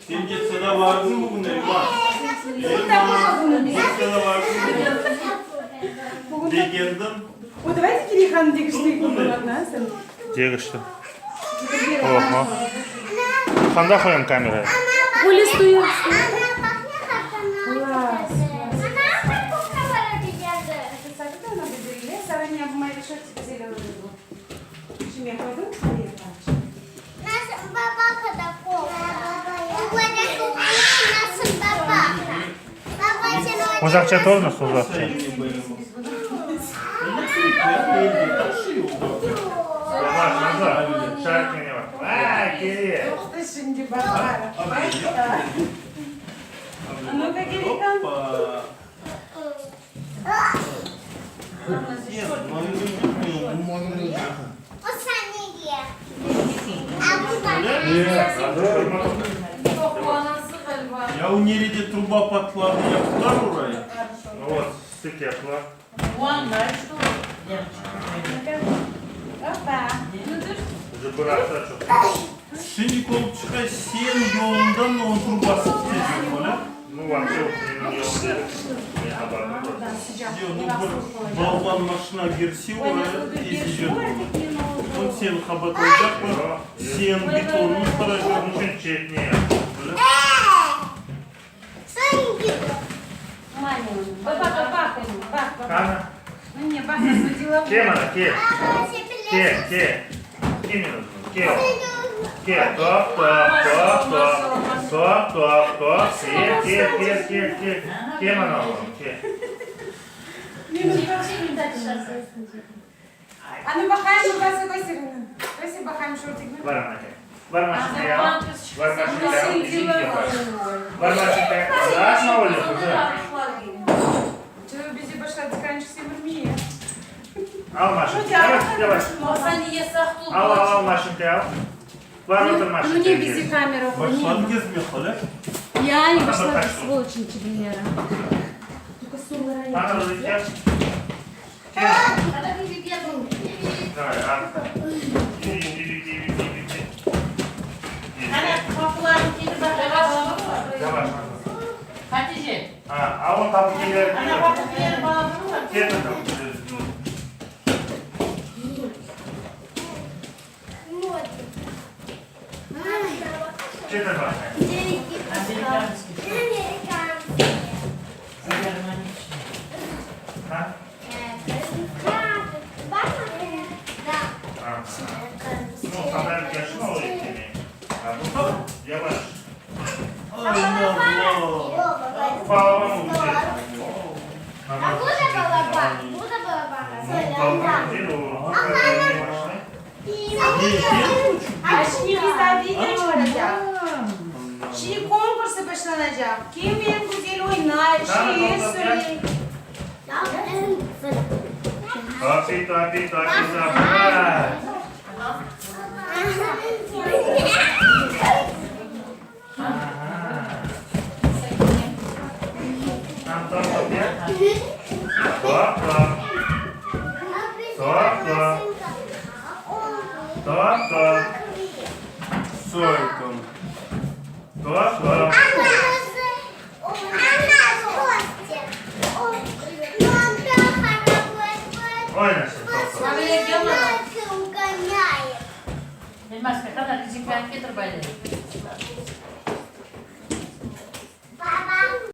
Sen getsada bardıñ bugün, Elmaz? Elmaz, getsada bardıñ bugün? Begendiñ? Degişti. Oho. Qanda qoyam kamerayı? Uzaqça turıñız, uzaqça. Ya nerede truba patladı, yaptılar orayı? Vot, stik yaptılar. Уже bir afta çoq. Şimdi olıp çıqa, sen yolundan onıñ trubası ketecek, öyle? Nu, вообще, menim yolum degil. Men haberim yoq. Yoq, nu, bir balban maşina kirse oraya, tezecek onı. Soñ seni qabatlaycaqlar, sen betonnı qıracaqlar. Onıñ içün çetine yaptım, öyle? Qani? Ke mına, ke. Ke, ke. Ke meni ke. Ke, top, top, top, top. Top, top, top. Ke, ke, ke, ke, ke. Ke mına, oğlum, ke. Bar ana, ke. Bar maşinaya al. Bar maşinaya al. İzin ke bar. Bar maşinaya. Uzatma öyle, qızım. Al maşinka. Yavaş, yavaş. Al, al, al maşinka al. Bar otur maşinka. Başladı gezmege, öyle? Ana, ke. Ke. Давай, al. Yürü, yürü, yürü, yürü, yürü. Yavaş. Ha, al o tabukeleri. Ke bakalım. Ke de bak. Ha? Aha. Nu, haber gelsin o eklemeyi. Ha, bu yavaş. Ay, Allah. Balaban olacak. Balaban değil o. Şimdi bizler video çıkaracak. Şimdi konkursı başlanacak. Kim en güzel oynar, şiir söyler. Topi, topi, topi, topi. Aha. Tam top, top ya. Top, top. Top, top. Top, top. Сойком. Top, top. Oyna şimdi top, top.